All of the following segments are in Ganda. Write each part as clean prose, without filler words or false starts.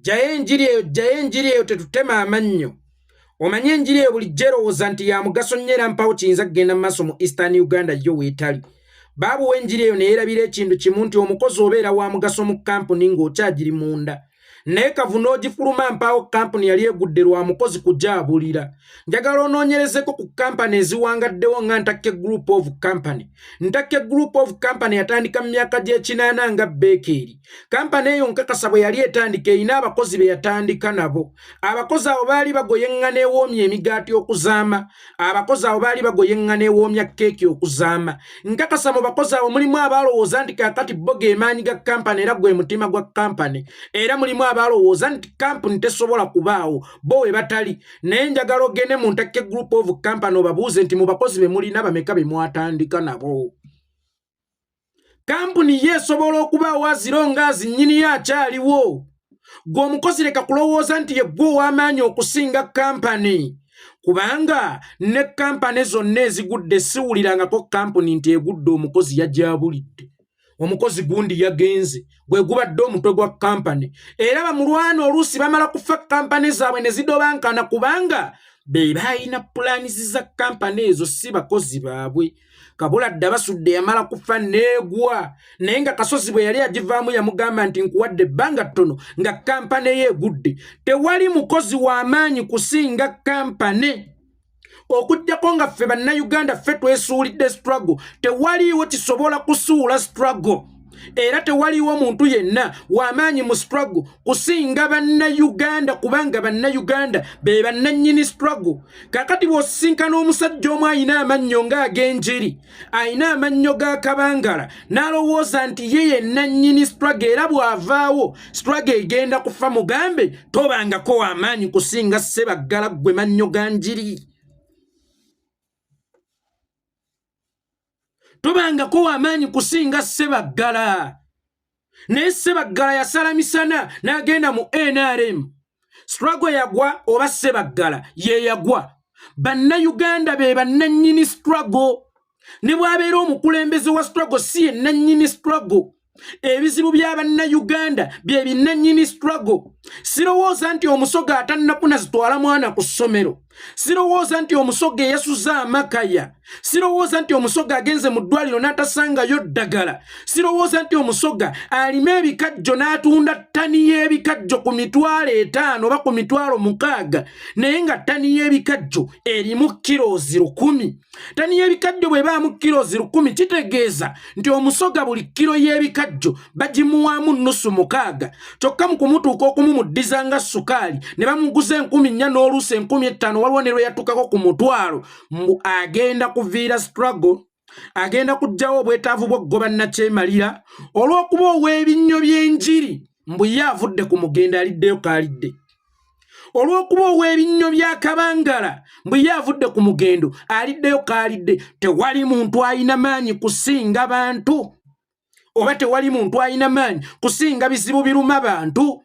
Jjayo enjiri eyo, jjayo enjiri eyo, tetutema amannyo. Omanye enjiri eyo bulijjo erowooza nti ya mugaso nnyo era mpawo kiyinza kugenda mu maaso mu Eastern Uganda yo weetali. Baabuwa enjiri eyo ne yeerabira ekintu kimu nti omukozi obeera wa mugaso mu kampuni ng'okyagiri munda. Naye kavu n'ogifuluma mpaawo kampuni yali egudde lwa mukozi kugyabulira. Njagala onoonyerezeko ku kampani eziwangaddewo nga Ntakke Group of Company. Ntakke Group of Company yatandika mu myaka gy'ekinaana nga Bekeeri. Kampani eyo nkakasa bwe yali etandika erina abakozi be yatandika nabo. Abakozi abo baali bagoya eŋŋano ewoomya emigaati okuzaama. Abakozi abo baali bagoya eŋŋano ewoomya keeki okuzaama. Nkakasa mu bakozi abo mulimu abaalowooza nti kaakati bo ge maanyi ga kampani era gwe mutima gwa kampani. Era mulimu abaalowooza nti kampuni tesobola kubaawo bo we batali. Naye njagala ogende mu Ntakke Group of Company obabuuze nti mu bakozi be mulina bameka be mwatandika nabo. Kampuni ye esobola okubaawo aziro ngaazi nnyini yo akyaliwo. Gwe omukozi leka kulowooza nti yeggwe ow'amaanyi okusinga kampani, kubanga ne kampani zonna ezigudde siwulirangako kampuni nti egudde omukozi yajabulidde, omukozi gundi yagenze, gwe gubadde omutwe gwa kampani. Era bamulwana oluusi bamala kufa kampani zaabwe ne zidobankana, kubanga be balina pulaani za kampani ezo, si bakozi baabwe. Kabuladde Basudde yamala kufa neegwa, naye nga Kasozi bwe yali agivaamu yamugamba nti nkuwadde ebbanga ttono nga kampani ye egudde. Tewali mukozi w'amaanyi kusinga kampani, okuggyako nga ffe Bannayuganda ffe twesuulidde struggle. Tewaliiwo kisobola kusuula struggle, era tewaliiwo muntu yenna w'amaanyi mu struggle kusinga Bannayuganda, kubanga Bannayuganda be bannannyini struggle. Kaakati bw'osisinkana omusajja omu ayina amannyo ng'ag'enjiri, ayina amannyo ga kabangala, n'alowooza nti ye yennannyini struggle era bw'avaawo struggle egenda kufa, mugambe tobangako w'amaanyi kusinga Ssebaggala. Ggwe mannyo ga njiri, tobangako w'amaanyi kusinga Ssebaggala. Naye Ssebaggala yasala misana n'agenda mu NRM. Struggle yagwa oba Ssebaggala ye yagwa? Bannayuganda be bannannyini struggle. Ne bw'abeera omukulembeze wa struggle, si ye nnannyini struggle. Ebizibu bya Bannayuganda bye binnannyini struggle. Sirowooza nti Omusoga atannafuna zitwala mwana ku ssomero, sirowooza nti Omusoga eyasuza amakaya, sirowooza nti Omusoga agenze mu ddwaliro n'atasangayo ddagala, sirowooza nti Omusoga alima ebikajjo n'atunda ttani y'ebikajjo ku 50,000 oba ku 60,000, naye nga ttani y'ebikajjo erimu kilozi 1000. Ttani y'ebikajjo bw'ebaamu kilozi 1000, kitegeeza nti Omusoga buli kiro y'ebikajjo bagimuwaamu nusu mukaaga. Kyokka mu kumutuuka okumumuddiza nga sukaali ne bamuguza 4000 n'oluusi 5000, waliwo ne lwe yatuukako ku 100,000. Mbu agenda kuviira struggle, agenda kuggyawo obwetaavu bw'oggoba nnakyemalira olw'okuba ow'ebinnyo by'enjiri. Mbu ye avudde ku mugendo aliddeyo kaalidde olw'okuba ow'ebinnyo bya kabangala. Mbu ye avudde ku mugendo aliddeyo kaalidde. Tewali muntu alina maanyi kusinga bantu, oba tewali muntu alina maanyi kusinga bizibu biruma bantu.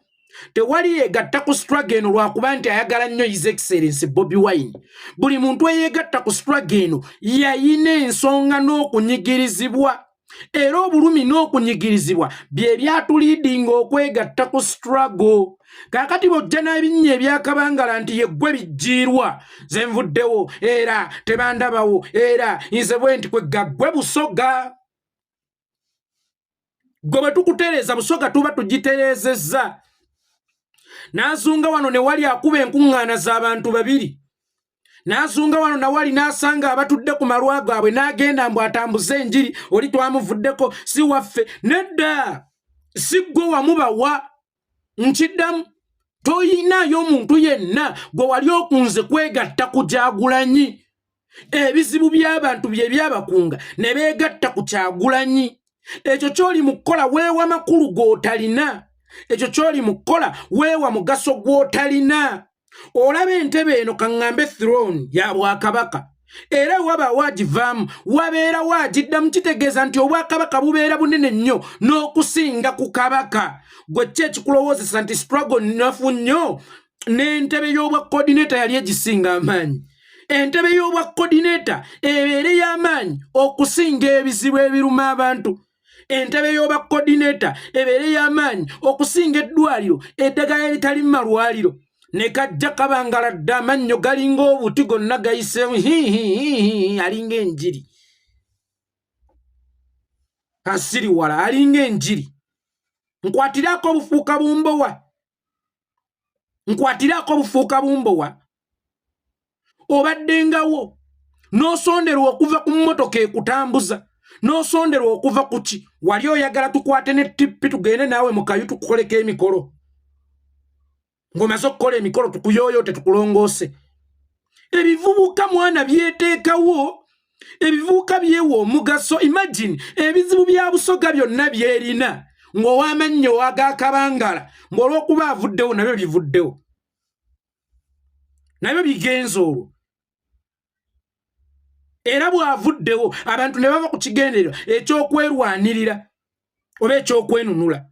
Tewali yeegatta ku struggle eno lwakuba nti ayagala nnyo His Excellence Bobi Wine. Buli muntu eyeegatta ku struggle eno yayina ensonga n'okunyigirizibwa, era obulumi n'okunyigirizibwa bye byatuleadinga okwegatta ku struggle. Kaakati bw'ojja n'ebinnya ebyakabangala nti yeggwe bijjiirwa, ze nvuddewo era tebandabawo era nze bwe nti kwegga ggwe Busoga, gwe bwe tukutereeza Busoga tuba tugitereezezza. N'azunga wano ne wali akuba enkuŋŋaana z'abantu babiri, n'azunga wano nawali n'asanga abatudde ku malwa gaabwe, n'agenda mbu atambuze enjiri. Oli twamuvuddeko, si waffe. Nedda, si ggwe wamubawa. Nkiddamu, toyinaayo omuntu yenna gwe wali okunze kwegatta ku Kyagulanyi. Ebizibu by'abantu bye byabakunga ne beegatta ku Kyagulanyi. Ekyo ky'oli mu kukola weewa makulu g'otalina, ekyo ky'oli mu kukola weewa mugaso gw'otalina. Olaba entebe eno, kaŋŋambe throne ya bwakabaka, era wabaawo agivaamu, wabeerawo agiddamu. Kitegeeza nti obwakabaka bubeera bunene nnyo n'okusinga ku kabaka. Gwe ki ekikulowoozesa nti struggle nnafu nnyo n'entebe y'obwa coordinator yali egisinga amaanyi? Entebe y'obwa coordinator ebeere y'amaanyi okusinga ebizibu ebiruma abantu. Entebe y'oba coordinator ebeere y'amaanyi okusinga eddwaliro, eddagala eritali mu malwaliro. Ne kajja kabangaladde, amannyo galinga obuti, gonna gayiseemu, hihihihi, alinga enjiri asiriwala, alinga enjiri. Nkwatirako obufuuka bumbowa, nkwatirako obufuuka bumbowa. Obaddengawo n'osonderwa okuva ku mmotoka ekutambuza, n'osonderwa okuva ku ki wali oyagala tukwate ne tippi tugende naawe mu kayu tukukoleko emikolo. Ng'omaze okukola emikolo, tukuyooyoote, tukulongoose. Ebivubuka, mwana, byeteekawo, ebivubuka byewa omugaso. Imagine ebizibu bya Busoga byonna byerina, ng'ow'amannyo agakabangala, ng'olw'okuba avuddewo nabyo bivuddewo, nabyo bigenza. Olwo era bw'avuddewo, abantu ne bava ku kigendererwa eky'okwerwanirira oba eky'okwenunula,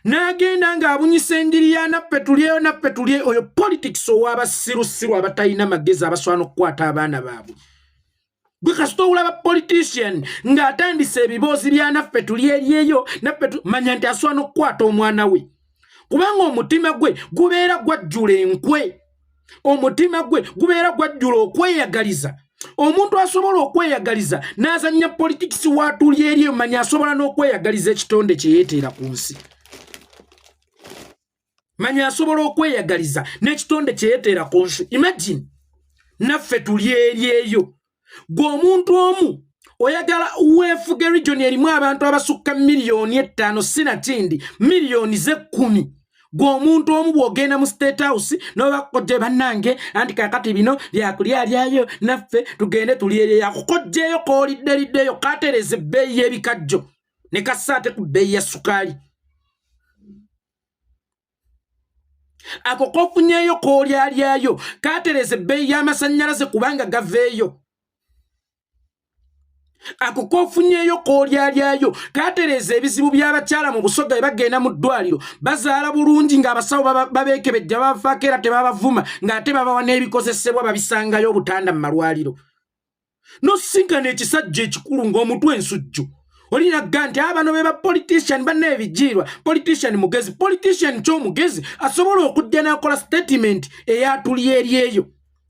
n'agenda ng'abunyisa enjiri ya naffe tulyeyo, naffe tulye. Oyo politics ow'abasirusiru abatalina magezi, abaswana okukwata abaana baabwe. Gwe kasita olaba politician ng'atandise ebiboozi bya naffe tulyeryeyo, naffe, manya nti aswana okukwata omwana we, kubanga omutima gwe gubeera gwajjula enkwe, omutima gwe gubeera gwajjula okweyagaliza. Omuntu asobola okweyagaliza n'azannya politics watulyeryeyo, manya asobola n'okweyagaliza ekitonde kye yeeteera ku nsi. Manya asobola okweyagaliza n'ekitonde kye yeeteera ku nsi. Imagine naffe tulyeryeyo. Gwe omuntu omu oyagala weefuge region erimu abantu abasukka 5 miliyoni, sinakindi miliyoni 10. Gwe omuntu omu bw'ogenda mu State House n'obakojje, bannange, anti kakati bino byakulyalyayo, naffe tugende tulyeryeyo. Akukojjeeyo koolidderiddeyo, katereeza ebbeeyi y'ebikajjo ne kassaate ku bbeeyi ya sukaali. Ako kofunyeeyo koolyalyayo, katereeza ebbeeyi y'amasannyalaze kubanga gaveeyo. Ako kofunyeeyo koolyalyayo, katereeza ebizibu by'abakyala mu Busoga bwe bagenda mu ddwaliro bazaala bulungi, ng'abasawo babeekebejja, babafaako era tebabavuma, ng'ate babawa n'ebikozesebwa, babisangayo obutanda mu malwaliro. Nosinkana ekisajja ekikulu ng'omutwe ensujju, olinaga nti abano be ba politician banna ebijiirwa. Politician mugezi, politician kyomugezi asobola okujja n'akola statement eyatuli eryeyo.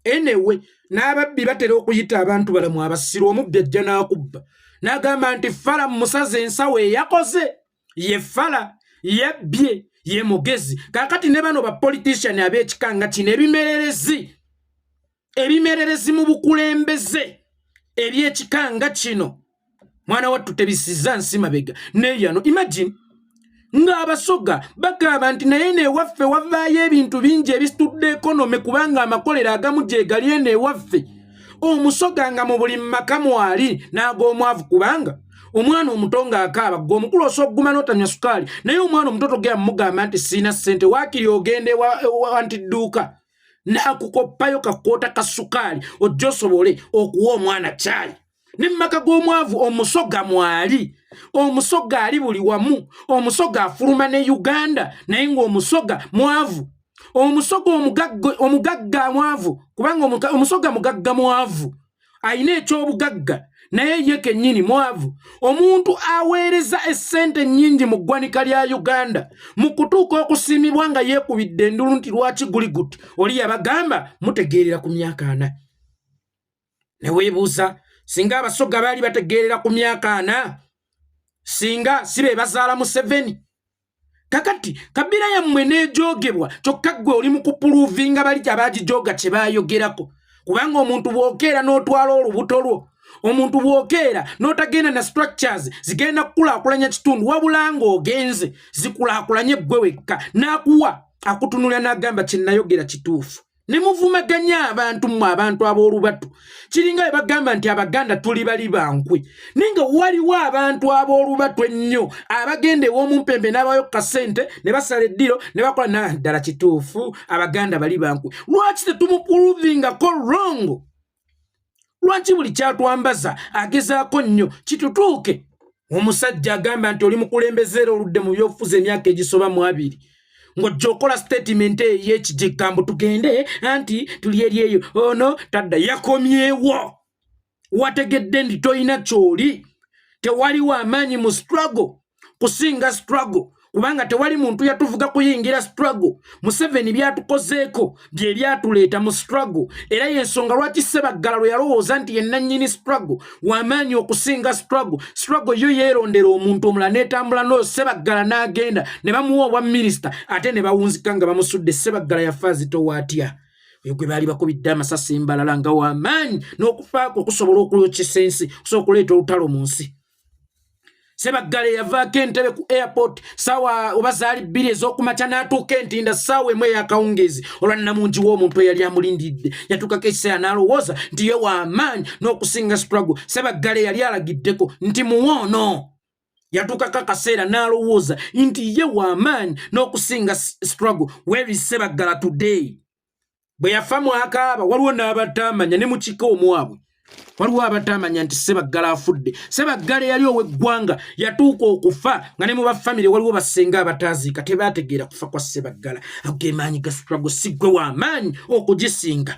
Anyway, n'ababbi batera okuyita abantu balamu abasiru. Omubbi ajja n'akubba n'agamba nti fala musaze ensawo, eyakoze ye fala, yabbye ye mugezi. Kaakati ne bano ba politician ab'ekika nga kino, ebimererezi, ebimererezi mu bukulembeze ebyekika nga kino, mwana wattu, tebisiza nsi mabega neyano. Imagine ng'Abasoga bagamba nti naye neewaffe wavaayo ebintu bingi ebisitudde economy, kubanga amakolero agamu gye gali eno ewaffe. Omusoga nga mu buli maka mwali n'ag'omwavu, kubanga omwana omuto ng'akaaba, gwe omukulu osobola okuguma n'otanywa sukaali, naye omwana omuto togera mumugamba nti siina ssente. Waakiri ogenda ewa nti dduuka n'akukoppayo kakoota ka sukaali, ojja osobole okuwa omwana caayi. Ne mumaka g'omwavu omusoga mwali, omusoga ali buli wamu, omusoga afuluma ne Uganda, naye ng'omusoga mwavu. Omusoga omugagga mwavu, kubanga omusoga mugagga mwavu, ayina ekyobugagga naye ye kennyini mwavu. Omuntu aweereza essente nnyingi mu ggwanika lya Uganda mu kutuuka okusiimibwa nga yeekubidde endulu nti lwaki guli guti, oli yabagamba mutegeerera ku myaka 40. Ne weebuuza singa Abasoga baali bategeerera ku myaka 40, singa si be bazaala Museveni. Kakati kabira yammwe n'ejoogebwa, kyokka ggwe oli mu kuprovinga bali abaagijooga kye baayogerako, kubanga omuntu bw'okeera n'otwala olubuto lwo, omuntu bw'okeera n'otagenda na structures zigenda kukulaakulanya kitundu, wabula ng'ogenze zikulaakulanye ggwe wekka, n'akuwa akutunulira n'agamba kye nayogera kituufu. Ne muvumaganya abantu mmwe abantu ab'olubatu. Kiringa bwe bagamba nti Abaganda tuli bali bankwe, naye nga waliwo abantu ab'olubatu ennyo abagenda ew'omumpembe n'abayo kasente ne basala eddiro ne bakola na ddala kituufu Abaganda bali bankwe. Lwaki tetumuprovingako wrong? Lwaki buli kyatwambaza agezaako nnyo kitutuuke? Omusajja agamba nti oli mukulembeze era oludde mu byobufuzi emyaka egisoba mu 20, ng'ojja okola statement eyo y'ekijigambo, tugende anti tuli eri eyo, ono tadda yakomyewo. Wategedde nti tolina kyoli, tewaliwo amaanyi mu struggle. kusinga struggle, kubanga tewali muntu yatuvuga kuyingira struggle. Museveni byatukozeeko bye byatuleeta mu struggle, era yensonga lwaki Sebaggala lwe yalowooza nti ye nannyini struggle, wamaanyi okusinga struggle. Struggle yo yeerondera omuntu omulala n'etambula n'oyo. Sebaggala n'agenda ne bamuwa obwa minisita, ate ne bawunzika nga bamusudde. Sebaggala yafa azitowa atya? Oyo gwe baali bakubidde amasasi embalala nga wamaanyi, n'okufaako okusobola okuyokyesa ensi, okusobola okuleeta olutalo mu nsi. Sebaggala yavaako entebe ku airport saawa oba zaali 2 ez'okumakya, n'atuuka entinda saawa 1 ey'akawungeezi olwa namungi w'omuntu eyali amulindiridde. Yatuukako ekiseera n'alowooza nti ye w'amaanyi n'okusinga struggle. Sebaggala yali alagiddeko nti muwoono. Yatuukako akaseera n'alowooza nti ye w'amaanyi n'okusinga struggle. Where is Sebaggala today? Bwe yafa mwakaaba, waliwo n'abataamanya ne mu kika omwabwe, waliwo abataamanya nti Sebaggala afudde. Sebaggala eyali ow'eggwanga yatuuka okufa nga ne mu bafamire waliwo basenga abataaziika, tebaategeera kufa kwa Sebaggala. Ago ge maanyi ga struggle, si ggwe w'amaanyi okugisinga.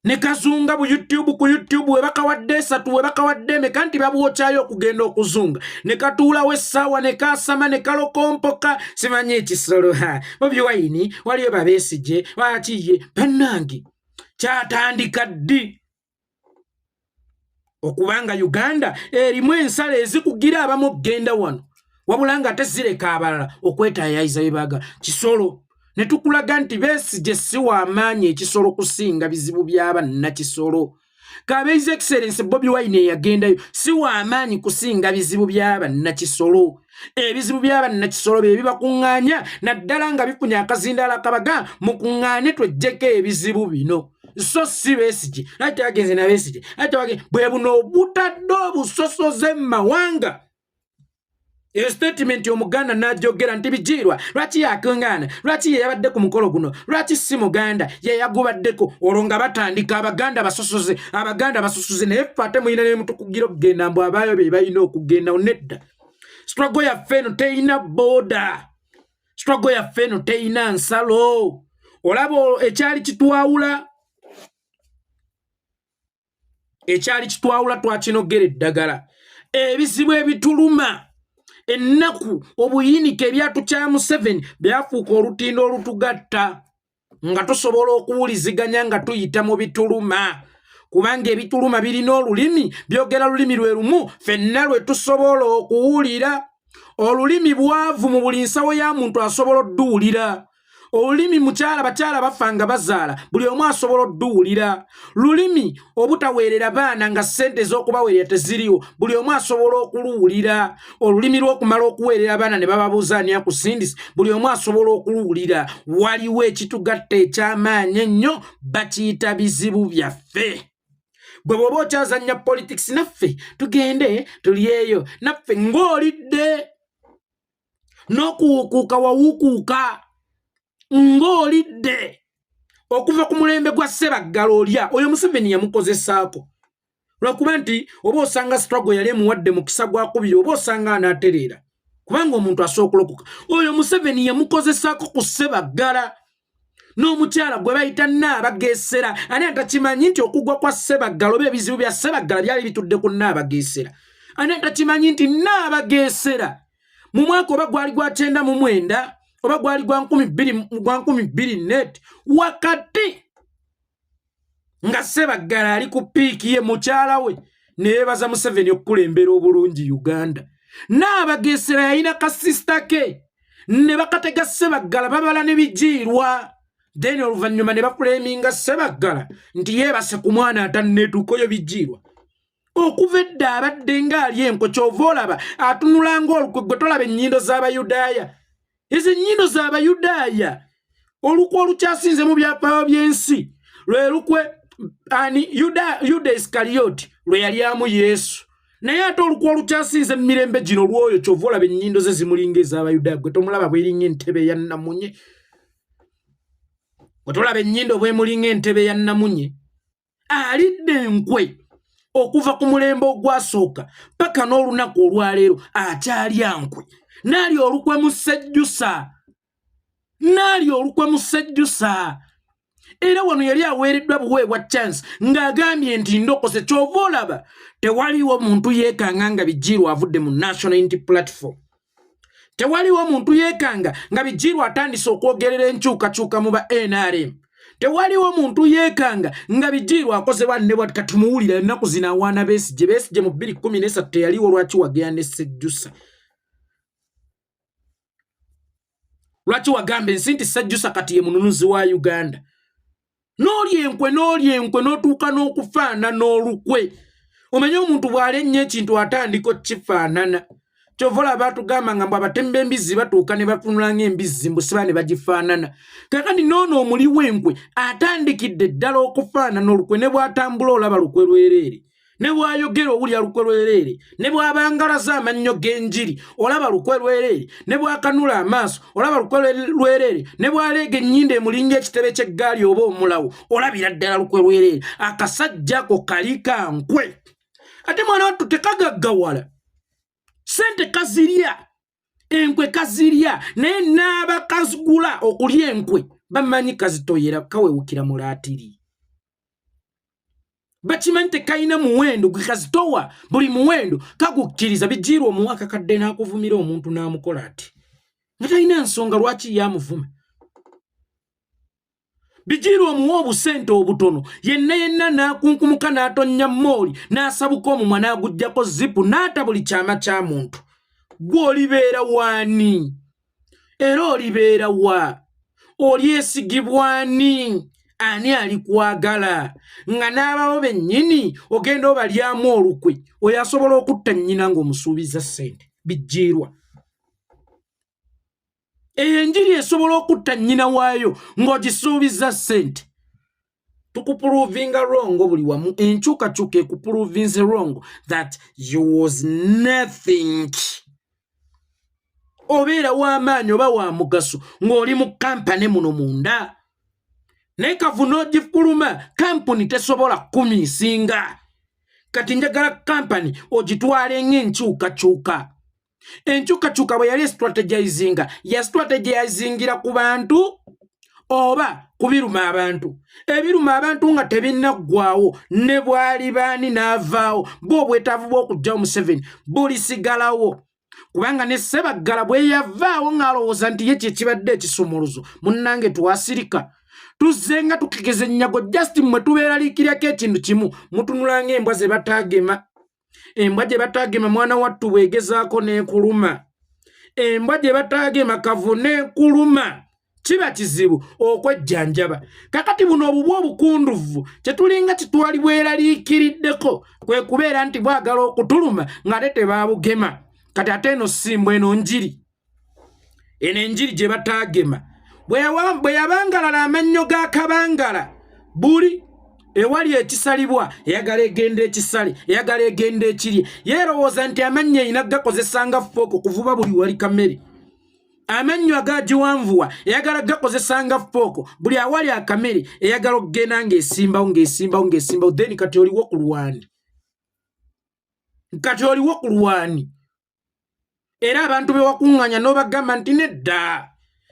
Ne kazunga bu YouTube, ku YouTube we bakawadde esatu, we bakawadde emeka, nti babwokyayo okugenda okuzunga, ne katuulawo essaawa, ne kasama, ne kalokompoka. Simanyi ekisolo ha Bobi Wine, waliyo babeesige wakiye. Bannange, kyatandika ddi okubanga Uganda erimu ensalo ezikugira abamu okugenda wano, wabula nga tezireka abalala okwetaayayiza bye baagala? Kisolo ne tukulaga nti Besigye si w'amaanyi ekisolo kusinga bizibu by'abannakisolo. Kabe His Excellence Bobi Wine eyagendayo si w'amaanyi kusinga bizibu by'abannakisolo. Ebizibu by'abannakisolo bye bibakuŋŋaanya, naddala nga bifunye akazindaala kabaga mukuŋŋaane tweggyeko ebizibu bino, so si Besigye. Ate agenze na Besigye, ate bwe buno obutadde obusosoze mu mawanga. Eyo statement Omuganda n'ajogera nti Bijiirwa lwaki yakuŋŋaana, lwaki ye yabadde ku mukolo guno, lwaki si Muganda ye yagubaddeko? Olwo nga batandika Abaganda basosoze, Abaganda basosoze. Naye ffe ate mulina ne mutukugira okugenda mbu abaayo be balina okugenda. Nedda, struggle yaffe eno teyina border, struggle yaffe eno teyina nsalo. Olaba ekyali kitwawula, ekyali kitwawula twakinogera eddagala. Ebizibu ebituluma, ennaku, obuyinike, ebyatu kya Museveni byafuuka olutindo olutugatta, nga tusobola okuwuliziganya nga tuyita mu bituluma, kubanga ebituluma birina olulimi, byogera lulimi lwe lumu ffenna lwe tusobola okuwulira. Olulimi bwavu mu buli nsawo ya muntu asobola odduwulira. Olulimi mukyala, bakyala bafa nga bazaala, buli omu asobola odduwulira. Lulimi obutaweerera baana nga ssente ez'okubaweerera teziriwo, buli omu asobola okuluwulira. Olulimi lw'okumala okuweerera abaana ne bababuuza ani akusindise, buli omu asobola okuluwulira. Waliwo ekitugatta eky'amaanyi ennyo, bakiyita bizibu byaffe. Gwe bw'oba okyazannya politics naffe, tugende tulyeyo naffe ng'olidde n'okuwukuuka, wawukuuka ng'olidde okuva ku mulembe gwa Ssebaggala. Olya oyo Museveni yamukozesaako lwakuba nti oba osanga struggle yali emuwadde mukisa gwakubiri, oba osanga anaatereera, kubanga omuntu asooka okulokoka. Oyo Museveni yamukozesaako ku Ssebaggala n'omukyala gwe bayita Nnaabageesera. Ani atakimanyi nti okugwa kwa Ssebaggala oba ebizibu bya Ssebaggala byali bitudde ku Nnaabageesera? Ani atakimanyi nti Nnaabageesera mu mwaka oba gwali gwa 99 oba gwali gwa 2000, gwa 2000 net wakati nga Ssebaggala ali ku peak ye, mukyala we neyebaza Museveni okukulembera obulungi Uganda? Nnaabageesera yalina kasisita ke ne bakatega Ssebaggala, babala ne Bijiirwa, then oluvannyuma ne bakuleminga Ssebaggala nti yeebase ku mwana atanneetuuka. Oyo Bijiirwa okuva edda abadde ng'ali enko, kyova olaba atunula ng'olukwe. Gwe tolaba ennyindo z'Abayudaaya? Ezo ennyindo z'Abayudaaya, olukwe olukyasinze mu byafaayo by'ensi lwe lukwe ani Yuda, Yuda Isikariyoti lwe yalyamu Yesu. Naye ate olukwe olukyasinze mu mirembe gino lwoyo, kyova olaba ennyindo ze zimulinga ez'Abayudaaya. Gwe tomulaba bweringa entebe ya Namunye? Gwe tolaba ennyindo bwemulinga entebe ya Namunye? Alidde enkwe okuva ku mulembe ogwasooka paka n'olunaku olwaleero, akyalya nkwe. Naali olukwe mu Sejjusa, naali olukwe mu Sejjusa. Era wano yali aweereddwa buweebwa chance ng'agambye nti ndokose. Kyova olaba tewaliwo muntu yeekanga nga Bijiirwa avudde mu National Unity Platform. Tewaliwo muntu yeekanga nga Bijiirwa atandise okwogerera enkyukakyuka mu ba NRM. Tewaliwo muntu yeekanga nga Bijiirwa akozebwa ne bwati. Katumuwulira ennaku zino awaana Besigye. Besigye mu 2013 teyaliwo. Lwaki wagenda ne Sejjusa? Lwaki wagamba ensi nti Sejjusa kati ye mununuzi wa Uganda? N'olya enkwe, n'olya enkwe, n'otuuka n'okufaanana olukwe. Omanye omuntu bw'alya ennyo ekintu atandika okukifaanana. Kyova olaba batugamba nga mbu abatemi b'embizzi batuuka ne batunula ng'embizzi, mbu siba ne bagifaanana. Kakati noono omuli w'enkwe atandikidde ddala okufaanana olukwe. Ne bw'atambula olaba lukwe lwereere, ne bw'ayogera owulira lukwe lwereere, ne bw'abangalaza amannyo g'enjiri olaba lukwe lwereere, ne bw'akanula amaaso olaba lukwe lwereere, ne bw'aleega ennyindo emulinga ekitebe ky'eggaali oba omulawo olabira ddala lukwe lwereere. Akasajja ako kali kankwe, ate mwana wattu tekagaggawala, sente kazirya, enkwe kazirya, naye n'abakazigula okulya enkwe bamanyi kazitoyera, kawewukira mu laatiri. Bakimanyi tekalina muwendo gwe kazitowa, buli muwendo kagukkiriza. Bijiirwa omuwa akakadde n'akuvumira omuntu n'amukola ati nga talina nsonga lwaki yamuvuma. Bijiirwa omuwa obusente obutono, yenna yenna n'akunkumuka n'atonnya mooli n'asabuka omumwa n'aguggyako zipu n'ata buli kyama kya muntu. Gwe olibeera waani? Era olibeera wa? Olyesigibwani? Ani alikwagala nga n'ababo bennyini ogenda obalyamu olukwe? Oyo asobola okutta nnyina ng'omusuubiza ssente. Bijjiirwa, eyo enjiri esobola okutta nnyina waayo ng'ogisuubiza ssente. Tukuprovinga wrong buli wamu. Enkyukakyuka ekuprovinze wrong that you was nothing. Obeera w'amaanyi oba wa mugaso ng'oli mu kampani muno munda, naye kavuna ogifuluma, kampuni tesobola kumiisinga. Kati njagala kampani ogitwale ng'enkyukakyuka. Enkyukakyuka bwe yali strategizinga, yastrategizingira ku bantu oba kubiruma abantu? Ebiruma abantu nga tebinnaggwawo, ne bwali baani n'avaawo, bo obwetaavu bw'okugjawo Museveni bulisigalawo, kubanga ne Sebaggala bwe yavaawo ng'alowooza nti ye kyekibadde ekisumuluzo. Munnange, twasirika, tuzze nga tukekeza ennyago. Just mmwe tubeeraliikiryako ekintu kimu, mutunula ng'embwa ze bataagema. Embwa gye bataagema, mwana wattu, bwegezaako n'ekuluma. Embwa gye bataagema kavu n'ekuluma, kiba kizibu okwejjanjaba. Kakati buno obubwa obukunduvu kyetulinga kitwali bweraliikiriddeko kwe kubeera nti bwagala okutuluma ng'ate tebaabugema. Kati ate eno simbwa, eno njiri, eno enjiri gye bataagema bwe yabangalala amannyo ga kabangala buli ewali ekisalibwa, eyagala egenda ekisale, eyagala egenda ekirye. Yeerowooza nti amannyo erina gakozesa nga fork kuvuba buli wali kamere. Amannyo agagiwanvuwa eyagala gakozesa nga fork buli awali akamere, eyagala okugenda ng'esimbawo, ng'esimbawo, ng'esimbawo. Then kati oliwo ku lwani? Kati oliwo ku lwani? Era abantu be wakuŋŋanya n'obagamba nti nedda,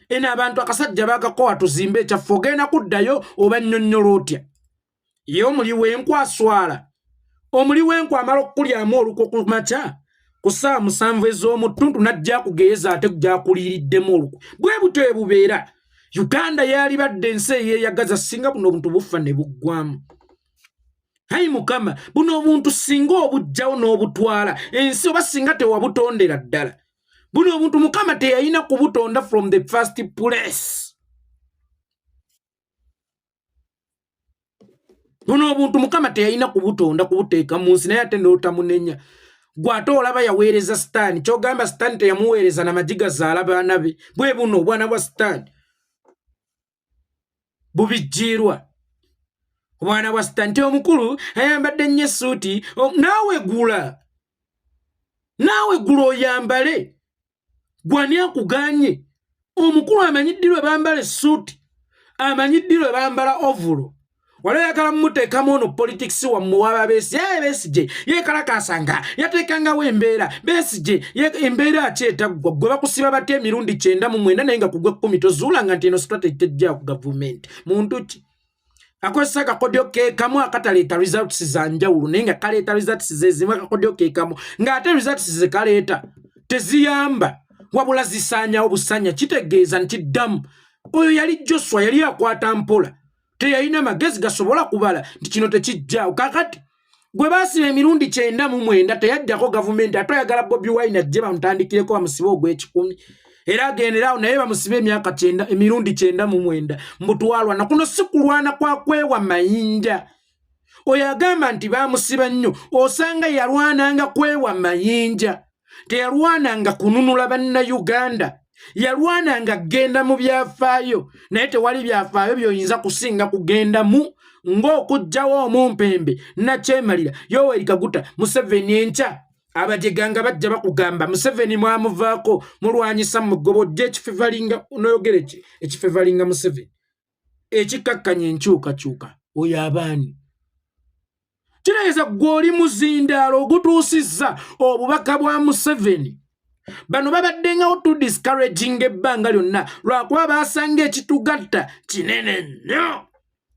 eno abantu akasajja bagakowa, tuzimbe ekyaffe. Ogenda kuddayo oba nnyonnyola otya? Ye omuli w'enkwe aswala. Omuli w'enkwe amala okukulyamu olukwo ku makya ku ssaawa 7 ez'omuttuntu, n'ajja akugeeza ate gyakuliiriddemu olukwe. Bwe butyo ebubeera. Uganda yalibadde ensi eyeeyagaza singa buno obuntu bufa ne buggwamu. Ayi Mukama, buno obuntu singa obugjawo n'obutwala ensi, oba singa tewabutondera ddala. Buno obuntu Mukama teyalina kubutonda from the first place. Buno obuntu Mukama teyalina kubutonda, kubuteeka mu nsi, naye ate n'otamunenya. Gwe ate olaba yaweereza Sitaani. Kyogamba Sitaani teyamuweereza namagi gazaala baana be? Bwe buno obwana bwa Sitaani bubijjiirwa, obwana bwa Sitaani. Nti omukulu ayambadde nnyo essuuti, naawe gula, naawe gula oyambale. Gwani akuganye? Omukulu amanyi ddi lwe bambala essuuti, amanyi ddi lwe bambala ovulo. Wali oyagala mumuteekamu ono politics wammwe waba Besigye. Besigye yeekalakaasa nga yateekangawo embeera. Besigye embeera akyetaggwa. Gwe bakusiba batya emirundi 99, naye nga kugwa 10 tozuulanga nti eno strategy tejja ku gavumenti? Muntu ki? Akozesa akakodyo ke kamu akataleeta results za njawulo, naye nga kaleeta results zezimu. Akakodyo ke kamu ng'ate results ze kaleeta teziyamba, wabula zisaanyawo busanya. Kitegeeza nti ddamu oyo yali Joswa, yali akwata mpola, teyalina magezi gasobola kubala nti kino tekijjaawo. Kakati gwe baasiba emirundi 99 teyajjako gavumenti, ate oyagala Bobi Wine ajje bamutandikireko bamusibe ogw'ekikumi, era agenderawo naye bamusibe emyaka 90, emirundi 99, mbutwalwana. Kuno si kulwana kwa kwewa mayinja. Oyo agamba nti bamusiba nnyo, osanga yalwananga kwewa mayinja, teyalwananga kununula Bannayuganda. Yalwananga kugenda mu byafaayo, naye tewali byafaayo by'oyinza kusinga kugendamu ng'okuggyawo omumpembe nakyemalira Yoweri Kaguta Museveni. Enkya abajeganga bajja bakugamba Museveni mwamuvaako, mulwanyisa mugobo ojja ekifevalinga noyogera eki ekifevalinga Museveni, ekikkakkanya enkyukakyuka. Oyo abaani kitegeeza gwe oli muzindaalo ogutuusizza obubaka bwa Museveni. Bano babaddengawo tu discouraging ebbanga lyonna, lwakuba baasanga ekitugatta kinene nnyo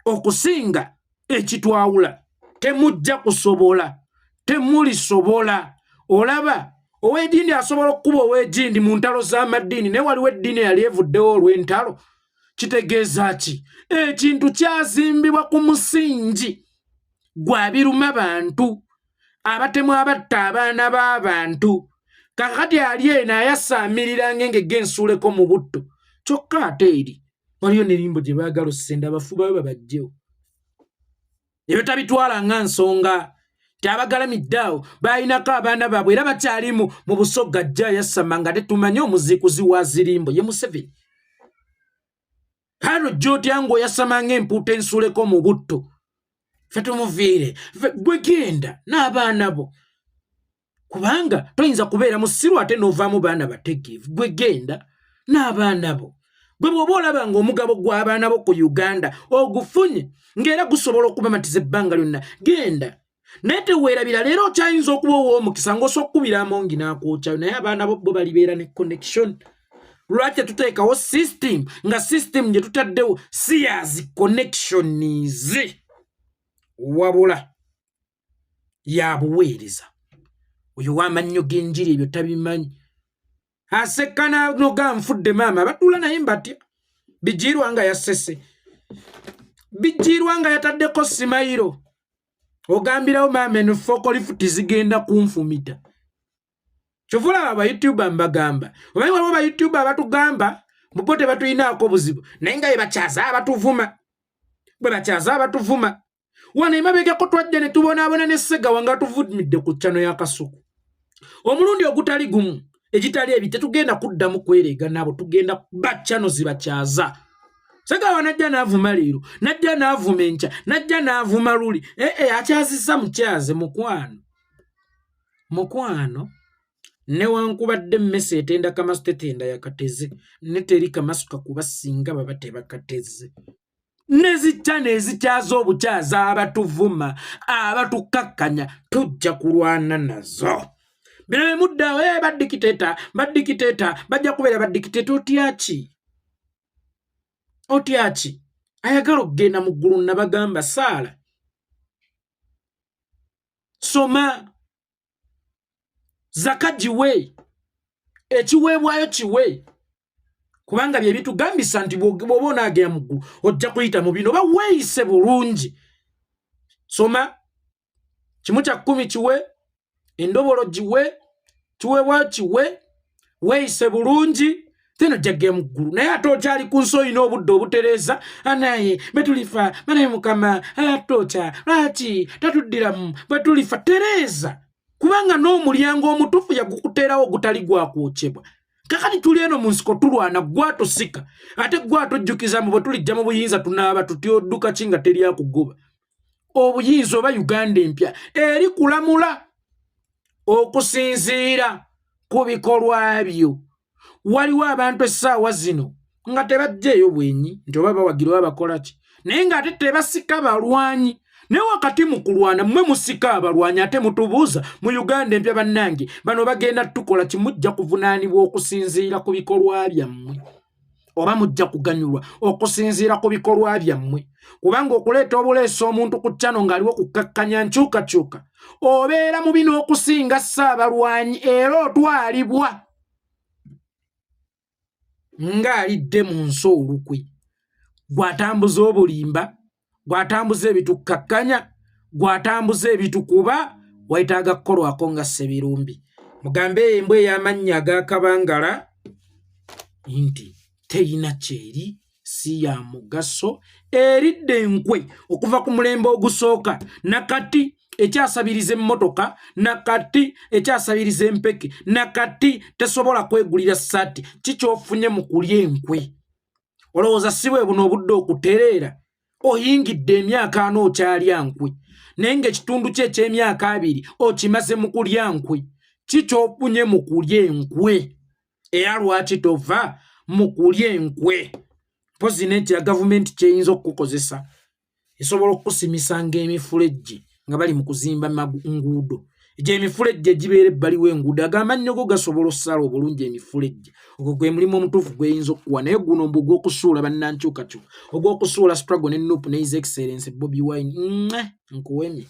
okusinga ekitwawula. Temujja kusobola, temulisobola. Olaba ow'eddiini asobola okukuba ow'egindi mu ntalo z'amaddiini, naye waliwo eddiini eyali evuddewo olw'entalo. Kitegeeza ki? Ekintu kyazimbibwa ku musingi gwa biruma bantu, abatemu abatta abaana b'abantu. Kakati ali eno ayasaamirira ng'engege ensuuleko mu butto, kyokka ate eri waliyo nerimbo gye baagala ossenda abafu babe babajjewo. Ebyo tabitwala nga nsonga nti abagalamidde awo balinako abaana baabwe era bakyalimu mu Busoga. Ajja ayasama nga tetumanyi omuziikuzi wa zirimbo ye Museveni. Kale ojja otya ng'oyasama ng'empuuta ensuuleko mu butto? Ffe tumuviire, gwe genda n'abaana bo, kubanga toyinza kubeera musiru ate n'ovaamu baana bategeevu. Gwe genda n'abaana bo. Gwe bw'oba olaba ng'omugabo gw'abaana bo ku Uganda ogufunye, ng'era gusobola okubamatiza ebbanga lyonna, genda. Naye teweerabira, leero okyayinza okuba ow'omukisa ng'osobola okukubira Amongi n'akwokyayo, naye abaana bo bo balibeera ne connection. Lwaki tetuteekawo system, nga system gye tutaddewo si yazi connections, wabula ya buweereza? Oyo w'amannyo g'enjiri ebyo tabimanyi, aseka noga nfudde maama batuula naye mbatya. Bijiirwa nga yasese, bijiirwa nga yataddeko simayiro, ogambirawo maama eno forklift zigenda kunfumita. Kyova olaba abayoutuber mbagamba, omanyi waliwo bayoutuber abatugamba mubo tebatulinaako buzibu, naye nga bebakyaza abatuvuma, bwe bakyaza abatuvuma. Wano emabegako twajja ne tubonaabona ne Segawa nga tuvumidde ku channel ya Kasuku omulundi ogutali gumu egitali ebi. Tetugenda kuddamu kwereega nabo, tugenda ba channel zibakyaza. Segawa najja n'avuma leero, najja n'avuma enkya, najja n'avuma luli. Ee, akyazizza mukyaze. Mukwano, mukwano, newankubadde emmese etenda kamasu tetenda yakateze, ne teri kamasu kakuba singa baba tebakateze. Nezijja nezikyaza obukyaza abatuvuma, abatukkakkanya, tujja kulwana nazo. Bino bemuddawo eh, badikiteta, badikiteta bajja kubeera badikiteta. Otyaki, otyaki ayagala okugenda mu ggulu? Nabagamba, saala, soma, zaka giwe, ekiweebwayo kiwe, kubanga bye bitugambisa nti bw'oba onaagenda mu ggulu ojja kuyita mu bino. Oba weeyise bulungi, soma, 1/10 kiwe, endobolo giwe, kiweebwayo kiwe, weeyise bulungi, teno ojja mu ggulu. Naye ate okyali ku nsi, olina obudde obutereeza. Anaye bwe tulifa banaye Mukama atokya, lwaki tatuddiramu bwe tulifa? Tereeza, kubanga n'omulyango omutuufu yagukuteerawo ogutali gwakwokyebwa. Kakati tuli eno mu nsiko tulwana, gwatusika ate gwatojjukiza mu bwe tulijja mu buyinza tunaaba tutya? Odduka ki nga teri akugoba? Obuyinza oba Uganda empya eri kulamula okusinziira ku bikolwa byo. Waliwo abantu essaawa zino nga tebajjeeyo bwenyi nti oba bawagira oba bakola ki, naye ng'ate tebasika balwanyi. Naye wakati mu kulwana mmwe musika abalwanyi, ate mutubuuza mu Uganda empya. Bannange, bano bagenda tukola kimujja kuvunaanibwa okusinziira ku bikolwa byammwe. Oba mujja kuganyulwa okusinziira ku bikolwa byammwe, kubanga okuleeta obuleesa omuntu ku ttano ng'aliwo kukkakkanya nkyukakyuka, obeera mubi n'okusinga Ssaabalwanyi, era otwalibwa ng'alidde mu nsi olukwe. Gw'atambuza obulimba, gw'atambuza ebitukkakkanya, gw'atambuza ebitukuba, weetaaga kukolwako nga Ssebirumbi. Mugambe eyo embwa ey'amannya ag'akabangala nti teyina kyeri, si ya mugaso, eridde enkwe okuva ku mulembe ogusooka, nakati ekyasabiriza emmotoka, nakati ekyasabiriza empeke, nakati tesobola kwegulira ssaati. Kikyofunye mu kulya enkwe? Olowooza si bwe buno obudde okutereera? Oyingidde emyaka 40 okyalya nkwe, naye ng'ekitundu kye eky'emyaka 20 okimaze mu kulya nkwe. Kikyofunye mu kulya enkwe? Era lwaki tova mu kulya enkwe? Mpozi n'ekya gavumenti kyeyinza okukukozesa, esobola okukusimisanga emifulejje nga bali mu kuzimba nguudo. Egyo emifulejje egibeera ebbali w'enguudo, ago amannyo go gasobola okusala obulungi emifulejje. Ogwo gwe mulimu omutuufu gweyinza okukuwa, naye guno mbu ogw'okusuula bannankyukakyuka, ogw'okusuula struggle ne NUP ne His Excellence Bobi Wine, nkuwemye.